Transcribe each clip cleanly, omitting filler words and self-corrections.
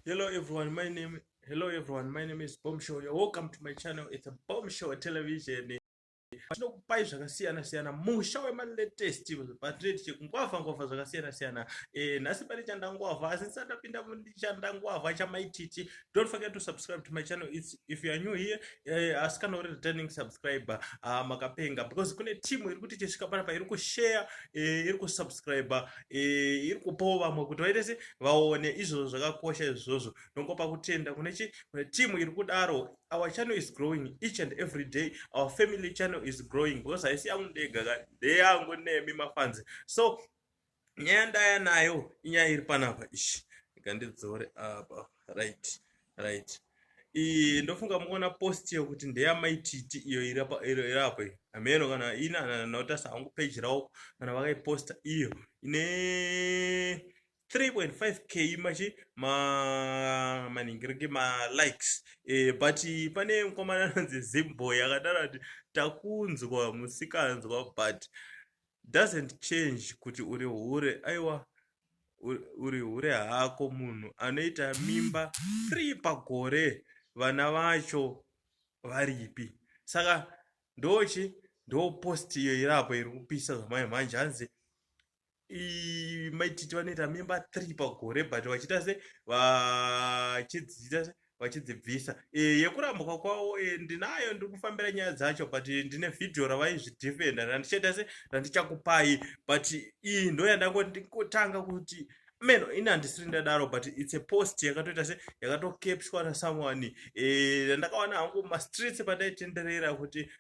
Hello everyone, my name hello everyone, my name is Bomb Show. You're welcome to my channel. It's a Bomb Show Television. Tinokupai zvakasiyana siyana, musha wemalatest patireti chekungwavha ngwavha zvakasiyana siyana. Nhasi pane chandangwavha, asi ndisati ndapinda chandangwavha chaMaiTiti, don't forget to subscribe to my channel. If you are new here, asi kana uri returning subscriber, makapenga, because kune team iri kuti ichisvika panapa iri kushare, iri kusubscribe, iri kupawo vamwe kuti vaite se vaone. Izvozvo zvakakosha izvozvo. Nongopa kutenda kune chi kune team iri kudaro. Our channel is growing each and every day. Our family channel is growing because haisi yangu ndega ka, ndeyangu nemi mafans. So nyaya ndaya nayo inyaya iri panapa ishi, ngandidzore apa. Right, iyi ndofunga mukuona post yekuti ndeyaMaiTiti iyo iri apo iyi. Hameno kana ina notasa hangu page ravo kana vakaiposta iyo ine 3.5K machi ma maningiriki malikes, but pane mukomana anonzi Zimboy akataura kuti takunzwa musikanzwa, but doesn't change kuti uri hure. Aiwa, uri hure hako. Munhu anoita mimba 3 pagore, vana vacho varipi? Saka ndochi ndo post iyo irapo iri kupisa zvamai manje. Hanzi MaiTiti vanoita mimba 3 pagore, but vachiita se vachidziita se vachidzibvisa. Yekurambwa kwavo, ndinayo, ndiri kufambira nyaya dzacho, but ndine vhidhiyo ravaizvidefenda randichaita se randichakupai, but iyi ndo yandangotanga kuti meno ini handisiri ndadaro, but it's a post yakatoita se yakatocapturwa nasomeone, yandakawana hangu mumastreets pandaitenderera, kuti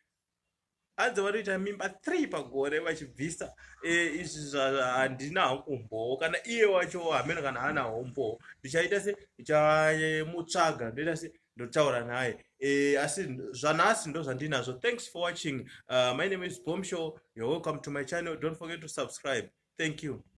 hanzi vanoita mimba 3 pagore vachibvisa. Izvi handina hangu umbowo, kana iye wacho hameno kana ana umbowo. Ndichaita se ndichamutsvaga, ndoita se ndotaura naye. Asi zvanhasi ndo zvandinazvo. Thanks for watching. My name is Bomb Show. You're welcome to my channel. Don't forget to subscribe. Thank you.